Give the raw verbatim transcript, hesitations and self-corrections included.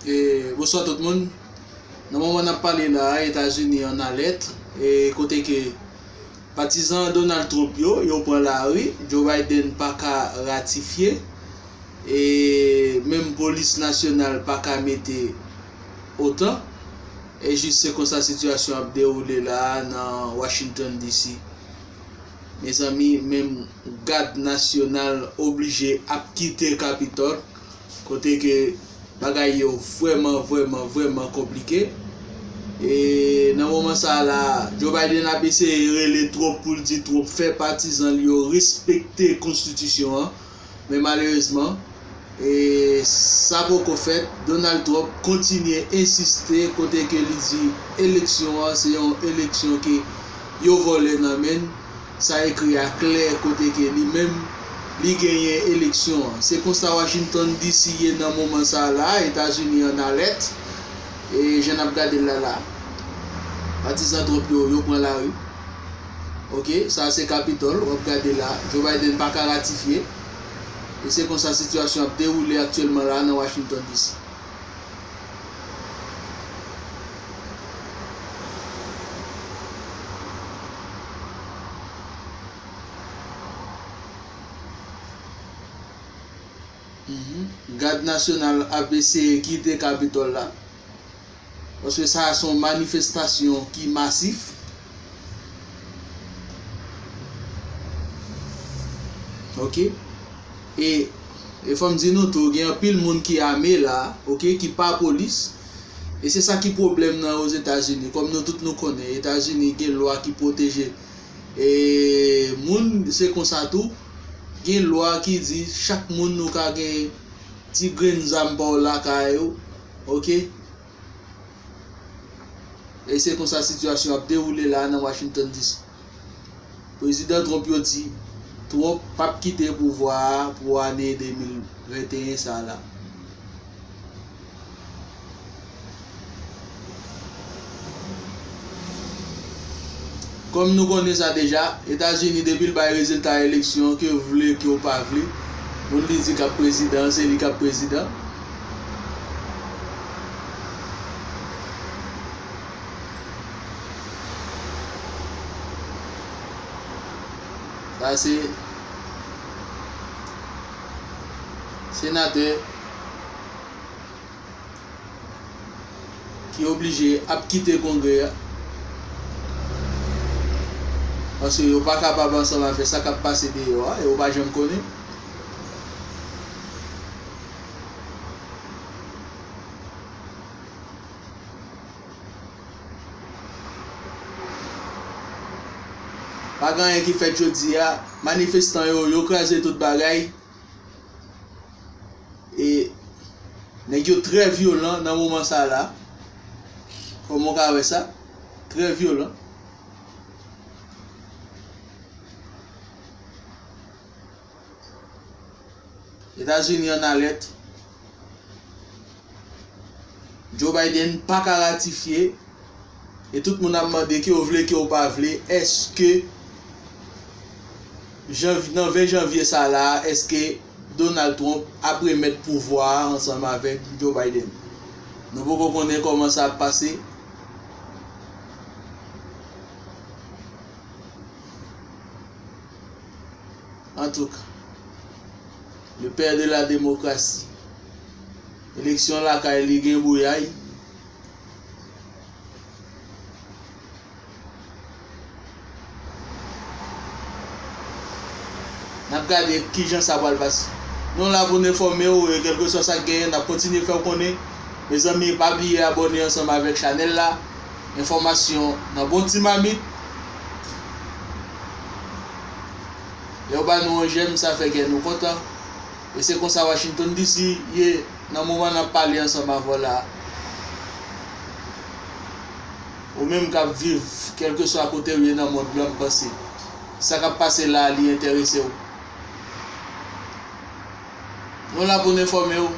E, bonswa tout moun. Nan moman n ap pale la a, Etazini an alèt, e kote ke patizan Donald Trump yo, yo pran lari, Joe Biden pa ka ratifye, e menm polis nasyonal pa ka mete otan. E jis se konsa sitiyasyon ap dewoule la a nan Washington D C. Mezanmi, menm gad nasyonal oblije ap kite Kapitòl, kote ke bagay yo vrèman, vrèman, vrèman konplike. E nan moman sa a la, Joe Biden ap eseye rele Trump pou l di Trump fè patizan l yo respekte konstitisyon an. Men malerezman, e sa poko fèt. Donald Trump kontinye ensiste kote ke li di eleksyon an se yon eleksyon ke yo vòlè nan men l. Sa ekri a klè kote ke li menm li genyen eleksyon an. Se konsa Washington D C ye nan moman sa a la, Etazini an alèt. E jan n ap gade l la la, patizan Trump yo, yo pran lari. Oke, sa se Kapitòl, w ap gade la. Joe Biden pa ka ratifye. E se konsa sitiyasyon ap dewoule aktyèlman la nan Washington D C. Mhm. Gad nasyonal ap eseye kite Kapitòl la. Paske sa a se yon manifestasyon ki masif. Oke? E, e fò m di nou tou, gen anpil moun ki ame la, oke, ki pa polis. E se sa ki pwoblèm nan Ozetazini. Kòm nou tout nou konnen, Etazini gen lwa ki pwoteje, e, moun, se konsa tou. Gen lwa ki di chak moun ou ka gen ti grenn zam pa w lakay ou, oke? E se konsa sitiyasyon ap dewoule la nan Washington D C. Prezidan Trump yo di Trump p ap kite pouvwa a pou ane de mil venteyen sa a la. Kòm nou konnen sa deja, Etazini depi l bay rezilta eleksyon, ke w vle, ke w pa vle, moun li di k ap prezidan, se li k ap prezidan. Sa se senatè ki oblije ap kite Kongrè a, paske yo pa kapab ansanm avè sa k ap pase deyò a, yo pa janm konnen. Pa gen anyen ki fèt jodi a, manifestan yo, yo kraze tout bagay. E nèg yo trè vyolan nan moman sa la. Kòman w ka wè sa? Trè vyolan. Etazini an alèt. Joe Biden pa ka ratifye. E tout moun ap mande, ke w vle, ke w pa vle, èske janv-, nan ven janvye sa la, èske Donald Trump ap remèt pouvwa a ansanm avèk Joe Biden? Nou poko konnen kòman sa ap pase. Antouka, le père de la démocratie, eleksyon lakay li gen bouyay. N ap gade kijan sa pral pase. Nou la pou n enfòme w, e kèlkeswa sa k genyen, n ap kontinye fè w konnen. Mezanmi, pa bliye abòne ansanm avèk chanèl la. Enfòmasyon nan bon ti mamit. Lè w ba nou yon jèm, sa fè kè nou kontan. E se konsa Washington D C ye nan moman n ap pale ansanm avè w la. Ou menm k ap viv, kèlkeswa kote w ye nan mond lan, m panse sa k ap pase la a, li enterese w. Nou la pou n enfòme w.